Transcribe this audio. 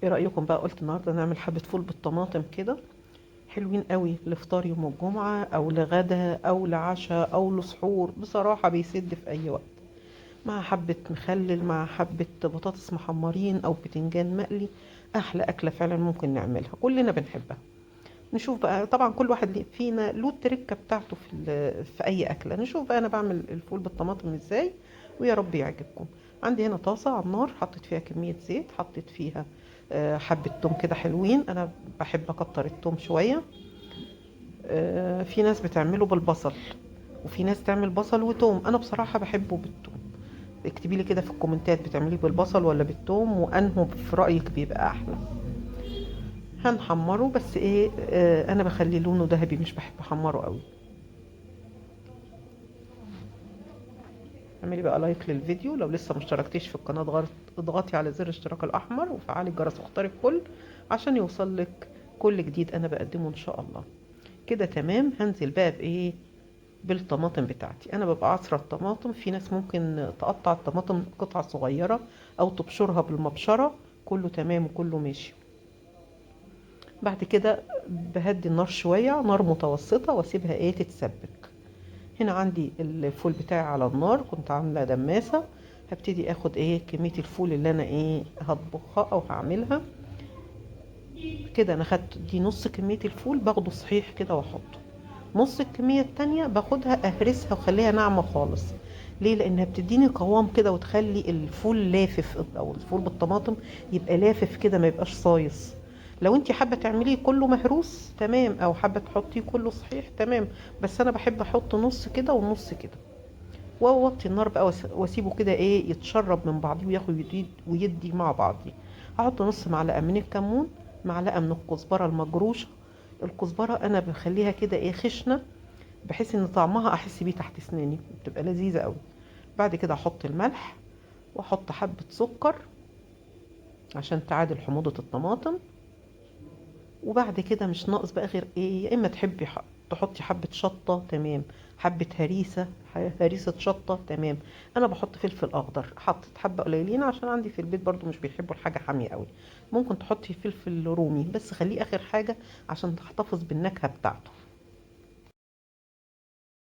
ايه رأيكم بقى؟ قلت النهارده نعمل حبة فول بالطماطم كده، حلوين قوي لفطار يوم الجمعة او لغدا او لعشاء او لسحور، بصراحة بيسد في اي وقت، مع حبة مخلل، مع حبة بطاطس محمرين او بتنجان مقلي. احلى اكلة فعلا ممكن نعملها، كلنا بنحبها. نشوف بقى، طبعا كل واحد فينا له التركة بتاعته في اي اكلة. نشوف بقى انا بعمل الفول بالطماطم ازاي، ويا رب يعجبكم. عندي هنا طاسة على النار، حطيت فيها كمية زيت، حطيت فيها حبة توم كده حلوين. انا بحب اكتر التوم شوية. في ناس بتعمله بالبصل، وفي ناس تعمل بصل وتوم. انا بصراحة بحبه بالتوم. اكتبي لي كده في الكومنتات بتعمليه بالبصل ولا بالتوم، وانه في رأيك بيبقى احلى. هنحمره بس ايه، انا بخلي لونه ذهبي، مش بحب احمره قوي. اعملي بقى لايك للفيديو، لو لسه ما اشتركتيش في القناة اضغطي على زر الاشتراك الاحمر وفعلي الجرس واختاري الكل عشان يوصلك كل جديد انا بقدمه ان شاء الله. كده تمام. هنزل بقى بايه؟ بالطماطم بتاعتي. انا ببقى عصره الطماطم، في ناس ممكن تقطع الطماطم قطع صغيرة او تبشرها بالمبشره، كله تمام وكله ماشي. بعد كده بهدي النار شوية، نار متوسطه، واسيبها ايه تتسبك. هنا عندي الفول بتاعي على النار، كنت عامله دماسه. هبتدي اخد ايه كمية الفول اللي انا ايه هطبخها او هعملها. كده انا خدت دي نص كمية الفول، باخده صحيح كده واحطه. نص الكمية التانية باخدها اهرسها واخليها ناعمة خالص. ليه؟ لانها بتديني قوام كده وتخلي الفول لافف، او الفول بالطماطم يبقى لافف كده، ما يبقاش صايص. لو انت حابة تعمليه كله مهروس تمام، او حابة تحطيه كله صحيح تمام، بس انا بحب احط نص كده ونص كده. واوطي النار بقى واسيبه كده ايه يتشرب من بعضيه وياخد ويدي مع بعضيه. هحط نص معلقه من الكمون، معلقه من الكزبره المجروشه. الكزبره انا بخليها كده ايه خشنه، بحيث ان طعمها احس بيه تحت اسناني، بتبقى لذيذة قوي. بعد كده احط الملح واحط حبه سكر عشان تعادل حموضه الطماطم. وبعد كده مش ناقص بقى غير ايه، يا اما تحبي تحطي حبه شطه تمام، حبه هريسه، هريسه شطه تمام. انا بحط فلفل اخضر، حطيت حبه قليلين عشان عندي في البيت برضو مش بيحبوا الحاجة حامية قوي. ممكن تحطي فلفل رومي بس خليه اخر حاجة عشان تحتفظ بالنكهه بتاعته.